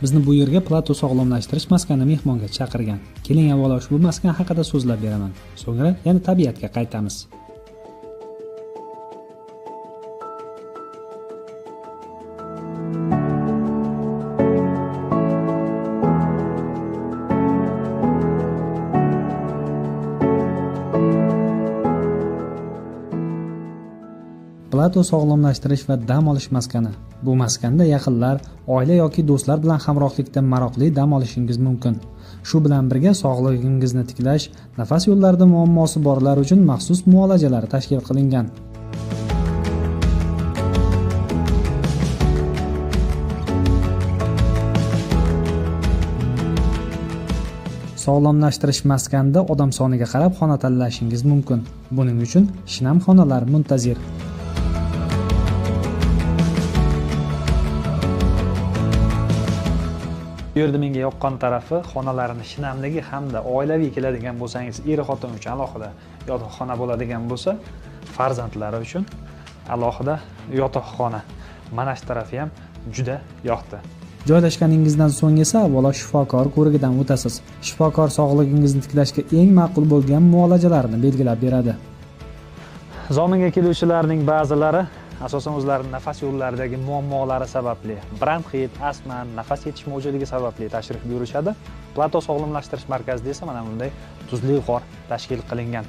Bizni bu yerga Plato sog'lomlashtirish maskani mehmonga chaqirgan. Keling, avvalo ushbu maskan haqida so'zlab beraman. So'ngra yana tabiatga qaytamiz. Plato sog'lomlashtirish va dam olish maskani. Bu maskanda yaqinlar, oila yoki do'stlar bilan hamrohlikda maroqli dam olishingiz mumkin. Shu bilan birga sog'lig'ingizni tiklash, nafas yo'llarida muammosi borlar uchun maxsus muolajalar tashkil qilingan. Sog'lomlashtirish maskanida odam soniga qarab xona tanlashingiz mumkin. Buning uchun shinam xonalar muntazir. Bu yerda menga yoqqan tarafi xonalarini shinamligi hamda oilaviy keladigan bo'lsangiz, er-xotin uchun alohida yotoqxona bo'ladigan bo'lsa, farzandlari uchun alohida yotoqxona. Mana shu tarafi ham juda yoqdi. Joylashganingizdan so'ng esa avvalo shifokor ko'rigidan o'tasiz. Shifokor sog'lig'ingizni tiklashga eng ma'qul bo'lgan muolajalarni belgilab beradi. Zominga keluvchilarning ba'zilari asosan o'zlarining nafas yo'llaridagi muammolari sababli, bronxit, astma, nafas yetishmovchiligi sababli tashrif buyurishadi. Plato sog'lomlashtirish markazida esa mana bunday tuzli g'or tashkil qilingan.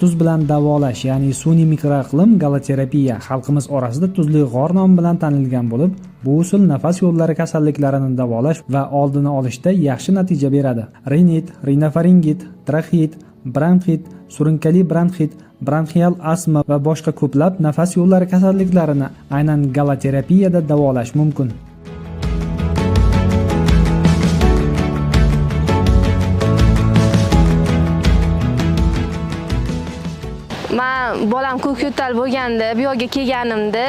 Tuz bilan davolash, ya'ni sun'iy mikroiqlim galoterapiya xalqimiz orasida tuzli g'or nomi bilan tanilgan bo'lib, bu usul nafas yo'llari kasalliklarini davolash va oldini olishda yaxshi natija beradi. Rinit, rinofaringit, traxeit, bronxit, surunkali bronxit, bronxial astma va boshqa ko'plab nafas yo'llari kasalliklarini aynan galoterapiyada davolash mumkin. Men bolam ko'k yo'tal bo'lganda, bu yerga kelganimda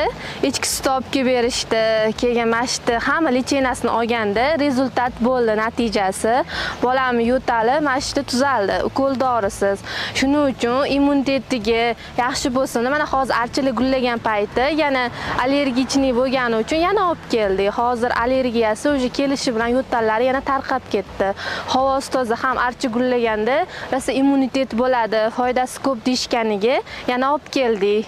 echki suti olib kelib berishdi, keyin mana shu yerda hamma lecheniyasini olganda rezultat bo'ldi, natijasi. Bolam yo'tali mana shu yerda tuzaldi, ukol dorisiz. Shuning uchun immunitetiga yaxshi bo'lsin. Mana hozir archalar gullagan payti yana allergichniy bo'lgani uchun yana olib keldik. Hozir allergiyasi уже kelishi bilan yo'tallari yana tarqab ketdi. Havosi toza, ham archa gullaganda rosa immunitet bo'ladi, foydasi ko'p deyishganiga yana olib keldik.